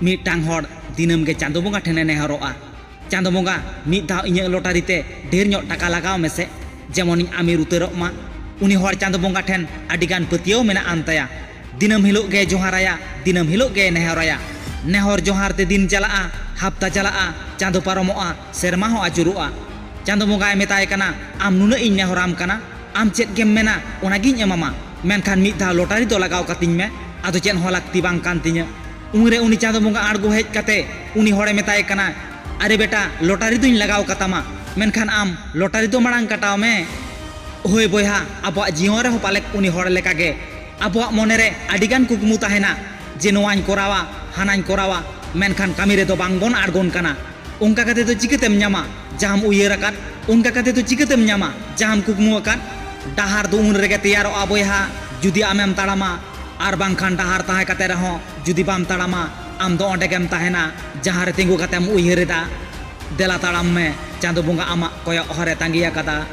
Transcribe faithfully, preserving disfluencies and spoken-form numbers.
ᱢᱤᱫᱴᱟᱝ ᱦᱚᱲ ᱫᱤᱱᱟᱹᱢ ᱜᱮ ᱪᱟᱸᱫᱚ ᱵᱚᱸᱜᱟ ᱴᱷᱮᱱᱮ ᱱᱮᱦᱚᱨᱚᱜᱼᱟ, "ᱪᱟᱸᱫᱚ ᱵᱚᱸᱜᱟ, ᱢᱤᱫ ᱫᱷᱟᱣ ᱤᱧᱟᱹᱜ ᱞᱚᱴᱟᱨᱤ ᱛᱮ ᱰᱷᱮᱨ ᱧᱚᱜ ᱴᱟᱠᱟ ᱞᱟᱜᱟᱣ ᱢᱮᱥᱮ, ᱡᱮᱢᱚᱱᱤᱧ ᱟᱢᱤᱨ ᱩᱛᱟᱹᱨᱚᱜ ᱢᱟ᱾" ᱩᱱᱤ ᱦᱚᱲ ᱪᱟᱸᱫᱚ ᱵᱚᱸᱜᱟ ᱴᱷᱮᱱ ᱟᱹᱰᱤᱜᱟᱱ ᱯᱟᱹᱛᱭᱟᱹᱣ ᱢᱮᱱᱟᱜ ᱟᱱ ᱛᱟᱭᱟ᱾ ᱫᱤᱱᱟᱹᱢ ᱦᱤᱞᱳᱜ ᱜᱮ ᱡᱚᱦᱟᱨᱟᱭᱟ, ᱫᱤᱱᱟᱹᱢ ᱦᱤᱞᱳᱜ ᱜᱮ ᱱᱮᱦᱚᱨᱟᱭᱟ᱾ ᱱᱮᱦᱚᱨ ᱡᱚᱦᱟᱨ ᱛᱮ ᱫᱤᱱ ᱪᱟᱞᱟᱜᱼᱟ, ᱦᱟᱯᱛᱟ ᱪᱟᱞᱟᱜᱼᱟ, ᱪᱟᱸᱫᱚ ᱯᱟᱨᱚᱢᱚᱜᱼᱟ, ᱥᱮᱨᱢᱟ ᱦᱚᱸ ᱟᱹᱪᱩᱨᱚᱜᱼᱟ᱾ ᱪᱟᱸᱫᱚ ᱵᱚᱸᱜᱟᱭ ᱢᱮᱛᱟᱭ ᱠᱟᱱᱟ, "ᱟᱢ ᱱᱩᱱᱟᱹᱜ ᱤᱧ ᱱᱮᱦᱚᱨᱟᱢ ᱠᱟᱱᱟ, ᱟᱢ ᱪᱮᱫ ᱜᱮᱢ ᱢᱮᱱᱟ ᱚᱱᱟᱜᱤᱧ ᱮᱢᱟᱢᱟ, ᱢᱮᱱᱠᱷᱟᱱ ᱢᱤᱫ ᱫᱷᱟᱣ ᱞᱚᱴᱟᱨᱤ ᱫᱚ ᱞᱟᱜᱟᱣ ᱠᱟᱹᱛᱤᱧ ᱢᱮ, ᱟᱫᱚ ᱪᱮᱫ ᱦᱚᱸ ᱞᱟᱹᱠᱛᱤ ᱵᱟᱝ ᱠᱟᱱ ᱛᱤᱧᱟᱹ᱾" ᱩᱱᱨᱮ ᱩᱱᱤ ᱪᱟᱸᱫᱚ ᱵᱚᱸᱜᱟ ᱟᱬᱜᱚ ᱦᱮᱡ ᱠᱟᱛᱮ ᱩᱱᱤ ᱦᱚᱲᱮ ᱢᱮᱛᱟᱭ ᱠᱟᱱᱟ, "ᱟᱨᱮ ᱵᱮᱴᱟ, ᱞᱚᱴᱟᱨᱤ ᱫᱚᱧ ᱞᱟᱜᱟᱣ ᱠᱟᱛᱟᱢᱟ, ᱢᱮᱱᱠᱷᱟᱱ ᱟᱢ ᱞᱚᱴᱟᱨᱤ ᱫᱚ ᱢᱟᱲᱟᱝ ᱠᱟᱴᱟᱣ ᱢᱮ᱾" ᱦᱳᱭ ᱵᱚᱭᱦᱟ, ᱟᱵᱚᱣᱟᱜ ᱡᱤᱭᱚᱱ ᱨᱮᱦᱚᱸ ᱯᱟᱞᱮᱫ ᱩᱱᱤ ᱦᱚᱲ ᱞᱮᱠᱟᱜᱮ ᱟᱵᱚᱣᱟᱜ ᱢᱚᱱᱮᱨᱮ ᱟᱹᱰᱤᱜᱟᱱ ᱠᱩᱠᱢᱩ ᱛᱟᱦᱮᱱᱟ ᱡᱮ ᱱᱚᱣᱟᱧ ᱠᱚᱨᱟᱣᱟ, ᱦᱟᱱᱟᱧ ᱠᱚᱨᱟᱣᱟ, ᱢᱮᱱᱠᱷᱟᱱ ᱠᱟᱹᱢᱤ ᱨᱮᱫᱚ ᱵᱟᱝ ᱵᱚᱱ ᱟᱬᱜᱚᱱ ᱠᱟᱱᱟ᱾ ᱚᱱᱠᱟ ᱠᱟᱛᱮ ᱫᱚ ᱪᱤᱠᱟᱹᱛᱮᱢ ᱧᱟᱢᱟ ᱡᱟᱦᱟᱸᱢ ᱩᱭᱦᱟᱹᱨ ᱟᱠᱟᱫ? ᱚᱱᱠᱟ ᱠᱟᱛᱮ ᱫᱚ ᱪᱤᱠᱟᱹᱛᱮᱢ ᱧᱟᱢᱟ ᱡᱟᱦᱟᱸᱢ ᱠᱩᱠᱢᱩ ᱟᱠᱟᱫ? ᱰᱟᱦᱟᱨ ᱫᱚ ᱩᱱ ᱨᱮᱜᱮ ᱛᱮᱭᱟᱨᱚᱜᱼᱟ ᱵᱚᱭᱦᱟ, ᱡᱩᱫᱤ ᱟᱢᱮᱢ ᱛᱟᱲᱟᱢᱟ᱾ ᱟᱨ ᱵᱟᱝᱠᱷᱟᱱ ᱰᱟᱦᱟᱨ ᱛᱟᱦᱮᱸ ᱠᱟᱛᱮ ᱨᱮᱦᱚᱸ ᱡᱩᱫᱤ ᱵᱟᱢ ᱛᱟᱲᱟᱢᱟ, ᱟᱢ ᱫᱚ ᱚᱸᱰᱮ ᱜᱮᱢ ᱛᱟᱦᱮᱱᱟ ᱡᱟᱦᱟᱸ ᱨᱮ ᱛᱤᱸᱜᱩ ᱠᱟᱛᱮᱢ ᱩᱭᱦᱟᱹᱨ ᱮᱫᱟ᱾ ᱫᱮᱞᱟ ᱛᱟᱲᱟᱢ ᱢᱮ, ᱪᱟᱸᱫᱚ ᱵᱚᱸᱜᱟ ᱟᱢᱟᱜ ᱠᱚᱭᱚᱜ ᱦᱚᱨᱮ ᱛᱟᱸᱜᱤ ᱟᱠᱟᱫᱟ᱾